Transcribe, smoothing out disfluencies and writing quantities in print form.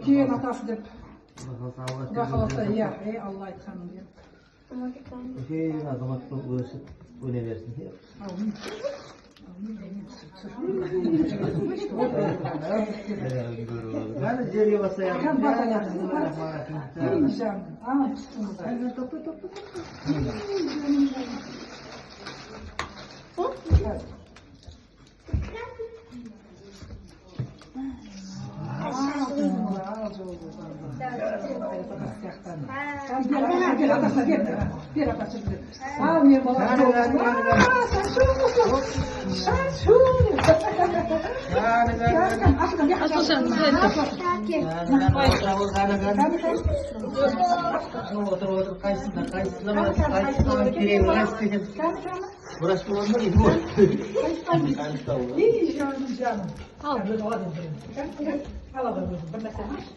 Үлкен атасы деп. Құдай қаласа, алға. Құдай қаласа, иә, ей, Алла айтқанын беріп. Үлкен азамат болып өсіп өне берсін. Аумин. Аумин, аумин. Түсір, түсір. Кәні, жерге басайық. Кәні, бас аяғын. Ей, жаным, ал, түстің құдай. Тоқта, тоқта. Ей, жаным, жаным. Ал, жол болсын. Бер, атасына бер, бер, атасы, бер. Ал, мен балам. Кәні, кәні, кәні, кәні. Шашу. Кәні, кәні, кәні. Асылжан. Кәні, кәні, кәні, кәні. Отыр, отыр, қайсысына, қайсысына барасың, қайсысына керегі, қайсысы екен? Врач болады ма, не болады? Қайсысы алады? Ей, жаным, жаным. Ал. Өзі алады енді. Кәні, алады өзі, бір нәрсе алшы.